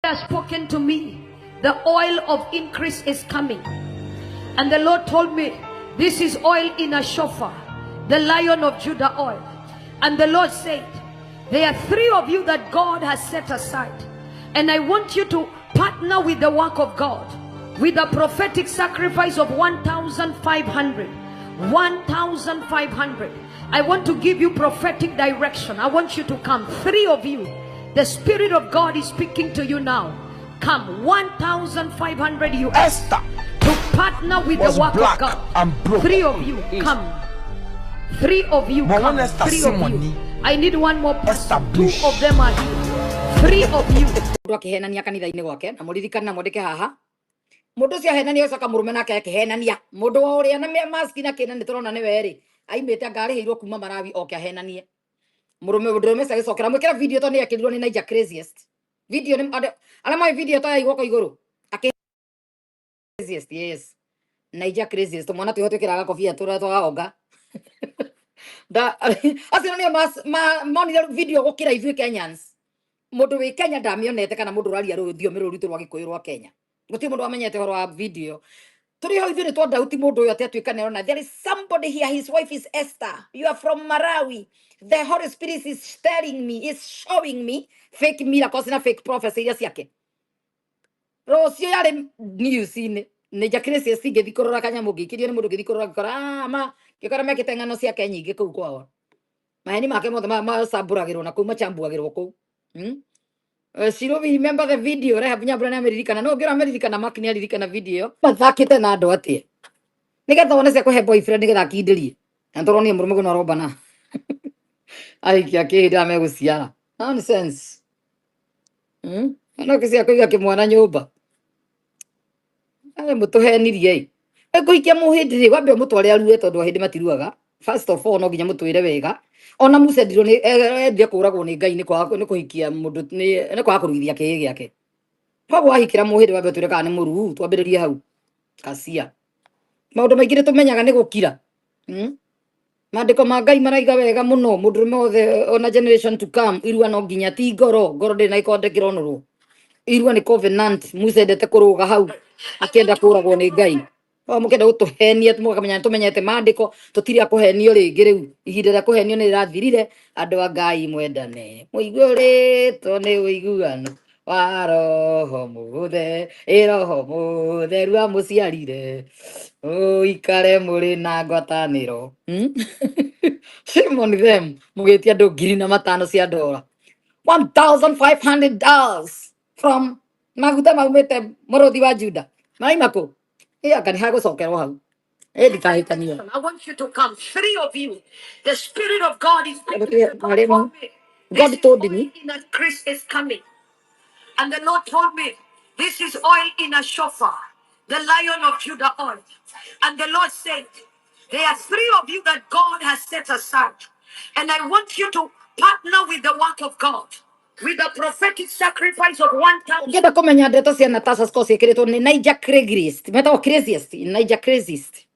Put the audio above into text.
Has spoken to me, the oil of increase is coming. And the Lord told me, this is oil in a shofar, the Lion of Judah oil. And the Lord said, there are three of you that God has set aside. And I want you to partner with the work of God with a prophetic sacrifice of 1,500. 1,500. I want to give you prophetic direction. I want you to come. Three of you. The Spirit of God is speaking to you now. Come. 1,500 US Esther to partner with the was work of black God. and broke. Three of you, come. Three of you, But when come. Esther Three see of you. money, I need one more Esther person. Two blush. of them are here. Three of you. Mũndũ akĩhenania kanitha-inĩ gwake na mũririkane na mwandĩke haha mũndũ ũcio ahenania ũcoka mũrũme nake akĩhenania mũndũ wa ũrĩa na maski na kĩna nĩ tũrona nĩwe rĩ aimĩte anga arĩhĩirwo kuma Malawi oke ahenanie mũrũme mũndũrũme ũcio agĩcokera mwĩkĩra video to nĩ ekĩrirwo nĩ Niger Craziest video nĩ arĩa moĩ video to ya igoko igũrũ akĩ craziest, yes, Niger Craziest mwana twĩho twĩkĩraga kobia tũrĩa twahonga da acio nĩo monire video gũkĩra ithuĩ Kenyans. Mũndũ wĩ Kenya ndamĩonete kana mũndũ ũraria rũthiomi rũrũ rwitũ rwa Gĩkũyũ rwa Kenya gũtirĩ mũndũ wamenyete ũhoro wa video tũrĩ ho ithuĩ nĩ twandauti mũndũ ũyũ atĩ atuĩka nĩarona there is somebody here, his wife is Esther, you are from Malawi, the Holy Spirit is telling me, is showing me fake miracles na fake prophecy iria ciake rũciũ yarĩ news-inĩ nĩ njakĩrĩcie cingĩthi kũrora kanyamũ ngĩikĩrio nĩ mũndũ ngĩthi kũrora ngĩkora, ah, ma ngĩkora mekĩte ng'ano ciake nyingĩ kũu kwao maheni make mothe macambũragĩrwo na kũu macambuagĩrwo kũu. Shiro, we remember the video. Rehab Nyambura nĩ ameriririkana no ngĩra ameriririkana Mark nĩ aririkana video ĩyo mathakĩte na andũ atĩa nĩgetha one cia kũhe boyfriend nĩgetha akindĩrie na tũronire mũrũme ũguo arombana ahikia kĩhĩndĩ megũciara nonsense. No kĩcia kũiga kĩmwana nyũmba mũtũhenirie ĩ kũhikia mũhĩndĩ rĩ wambe ũmũtware arue tondũ ahĩndĩ matiruaga. First of all, no nginya mũtwĩre wega ona Musa endirwo nĩ endire kũragwo nĩ Ngai nĩ kwaga nĩ kũhikia mũndũ nĩ kwaga kũruithia kĩĩ gĩake. Koguo wahikĩra mũhĩndĩ wambe ũtwĩre kana nĩ mũruu twambĩrĩrie hau kacia maũndũ maingĩ nĩ tũmenyaga nĩ gũkira. Maandĩko ma Ngai maraiga wega mũno mũndũrũme wothe ona generation to come irua no nginya ti ngoro ngoro ndĩrĩ na gĩkonde kĩronũrwo irua nĩ covenant. Musa endete kũrũga hau akĩenda kũragwo nĩ Ngai o mũkĩenda gũtũhenia mũkamenya nĩ tũmenyete maandĩko tũtirĩ a kũhenio rĩngĩ rĩu ihinda rĩa kũhenio nĩ rĩrathirire. Andũ a Ngai mwendane mũiguĩrĩtwo nĩ ũiguano wa roho mũthe ĩ roho mũtheru amũciarire ũikare mũrĩ na ngwatanĩro. Shame on them mũgĩtia andũ ngiri na matano cia ndora, $1500 from maguta maumĩte mũrũthi wa Juda maraima kũ ĩ anga nĩ hagũcokerwo hau ĩ ndikahĩtania. I want you to come. Three of you. The Spirit of God is speaking. The Lord Harĩ told me, God this is told oil me in a Christ is coming. And the Lord told me, this is oil in a shofar, the Lion of Judah oil. And the Lord said, there are three of you that God has set aside. And I want you to partner with the work of God with a prophetic sacrifice of 1,000. Ũngĩenda kũmenya ndeto cia Natasha Scott ciĩkĩrĩtwo nĩ Niger Craigslist metagwo craziest Niger Craziest.